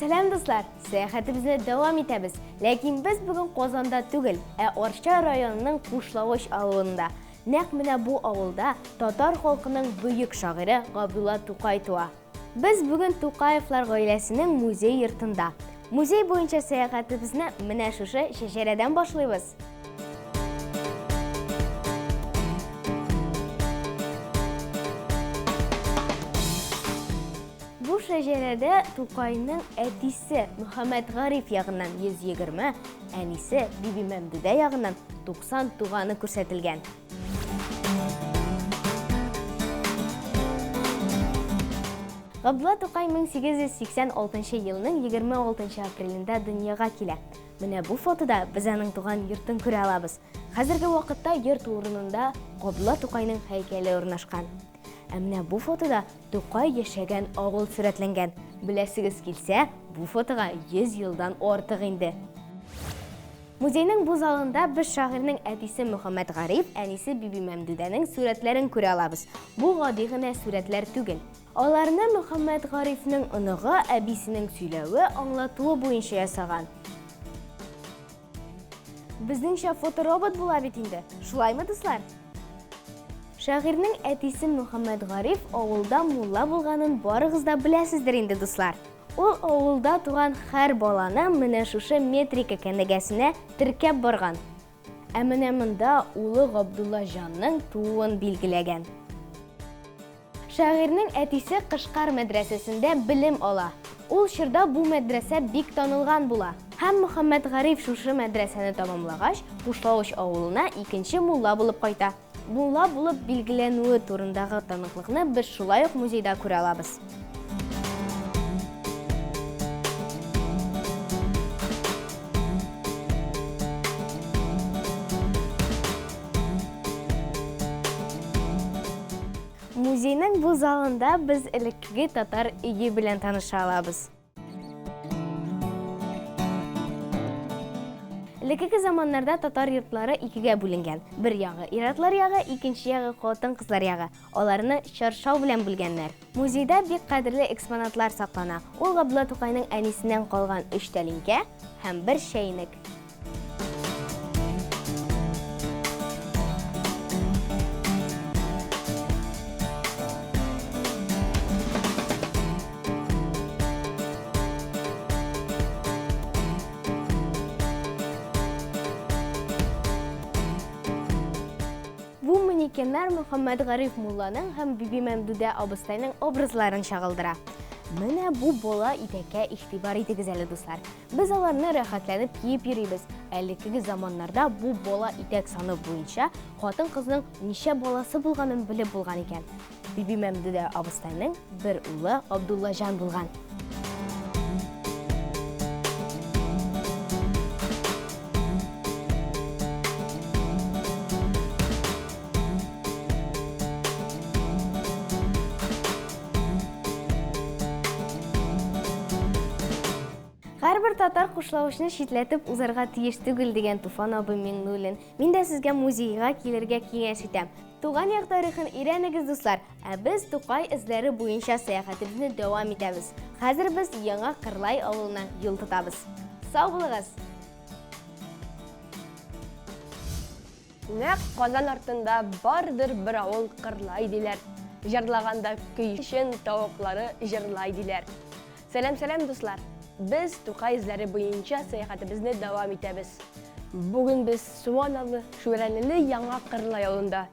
Сәлам, дуслар! Сәяхәтебезне дәвам итәбез. Ләкин без бүген Казанда түгел, ә Арча районының Кушлавыч авылында. Нәкъ менә бу авылда татар халкының бөек шагыйре Габдулла Тукай туа. Без бүген Тукаевлар гаиләсенең музей йортында. Музей буенча сәяхәтебезне менә шушы шәҗәрәдән башлыйбыз. Бу шәҗәрәдә Тукайның әтисе Мөхәммәт Гариф ягыннан 120, әнисе Биби Мәмдүдә ягыннан 90 туганы күрсәтелгән. Габдулла Тукай 1886 елның 26 апрелендә дөньяга килә. Менә бу фотода без аның туган йортын күрә алабыз. Хәзерге вакытта йорт урынында Габдулла Тукайның һәйкәле урнашкан. Ә менә бу фотода Тукай яшәгән авыл сурәтләнгән. Беләсегез килсә, бу фотога 100 елдан артык инде. Музейның бу залында без шагыйрьнең әтисе Мөхәммәт Гариф, әнисе Биби Мәмдүдәнең сурәтләрен күрә алабыз. Бу гади генә сурәтләр түгел. Аларны Мөхәммәт Гарифның оныгы әбисенең сөйләве, аңлатуы буенча ясаган. Безнеңчә фоторобот була бит инде, шулаймы, дуслар? Шагыйрьнең әтисе Мөхәммәт Гариф авылда мулла булганын барыгыз да беләсездер инде, дуслар. Ул авылда туган һәр баланы менә шушы метрика кенәгәсенә теркәп барган. Ә менә монда улы Габдуллаҗанның тууын билгеләгән. Шагыйрьнең әтисе Кышкар мәдрәсәсендә белем ала. Ул чорда бу мәдрәсә бик танылган була. Һәм Мөхәммәтгариф шушы мәдрәсәне тәмамлагач, Кушлавыч авылына икенче мулла булып кайта. Мулла булып билгеләнүе турындагы таныклыкны без шулай ук музейда күрә алабыз. Музейның бу залында без элеккеге татар өе белән таныша алабыз. Элеккеге заманнарда татар йортлары икегә бүленгән. Бер ягы ир-атлар ягы, икенче ягы хатын-кызлар ягы. Аларны чаршау белән бүлгәннәр. Музейда бик кадерле экспонатлар саклана. Ул Габдулла Тукайның әнисеннән калган өч тәлинкә һәм бер чәйнек. Бу манекеннар Мөхәммәтгариф мулланың һәм Бибимәмдүдә абыстайның образларын чагылдыра. Менә бу бала итәккә игътибар итегез әле, дуслар. Без аларны рәхәтләнеп киеп йөрибез. Элеккеге заманнарда бу бала итәк саны буенча хатын-кызның ничә баласы булганын белеп булган икән. Бибимәмдүдә абыстайның бер улы Абдуллаҗан булган. Һәрбер татар Кушлавычны читләтеп узарга тиеш түгел, дигән Туфан абый Миңнуллин. Мин дә сезгә музейга килергә киңәш итәм. Туган як тарихын өйрәнегез, дуслар! Ә без Тукай эзләре буенча сәяхәтебезне дәвам итәбез. Хәзер без Яңа Кырлай авылына юл тотабыз. Сау булыгыз! Нәкъ Казан артында бардыр бер авыл Кырлай диләр. Җырлаганда көй өчен тавыклары җырлай диләр. Сәлам, сәлам, дуслар! Без Тукай эзләре буенча сәяхәтебезне дәвам итәбез. Бүген без Суаналы, Шүрәлеле Яңа Кырлай авылында.